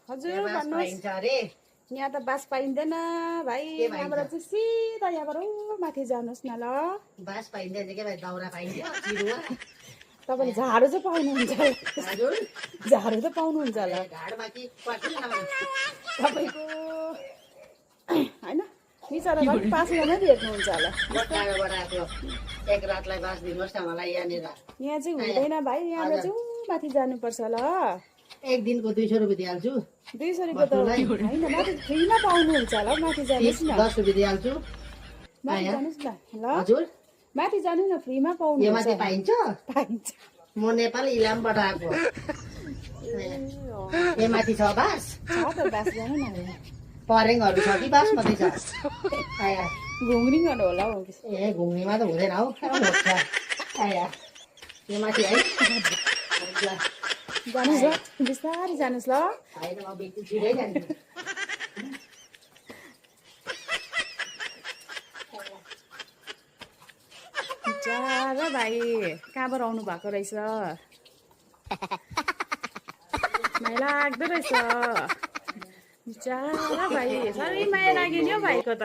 हजुर भन्नुहोस् यहाँ त बास पाइँदैन भाइ यहाँबाट चाहिँ सिधा यहाँबाट माथि जानुहोस् न ल बास पाइँदैन के भाइ दाउरा पाइन्छ चिरुवा तपाईँले झाडु चाहिँ पाउनुहुन्छ हजुर झाडु त पाउनुहुन्छ होला ढाडमा कि पट्टिन तपाईँको होइन बिचरा पनि 5 जना भेट्नुहुन्छ होला टाढोबाट आएको एक रातलाई बास दिनुहोस् न मलाई यहाँनिर यहाँ चाहिँ हुँदैन भाइ यहाँबाट चाहिँ माथि जानुपर्छ ल एक दिनको 200 रुपियाँ दिइहाल्छु 200 रुपियाँ त होइन माथि फ्रीमा पाउनुहुन्छ होला माथि जानुहोस् न 10 रुपियाँ दिइहाल्छु माथि जानुहोस् न ल हजुर माथि जानु न फ्रीमा यो पाउनुहुन्छ माथि पाइन्छ पाइन्छ म नेपाल इलामबाट आएको ए माथि छ बास छ त बास जानु न परेङहरू छ कि बासमती छ घुङ्री गर्नु होला हौ ए घुम्नेमा त हुँदैन हौ यो माथि है जानुहोस् ल बिस्तारै जानुहोस् ल होइन म बेसी छिटै जान्छु बिचारा भाइ कहाँबाट आउनु भएको रहेछ माया लाग्दो रहेछ बिचारा भाइ साह्रै माया लाग्यो नि हौ भाइको त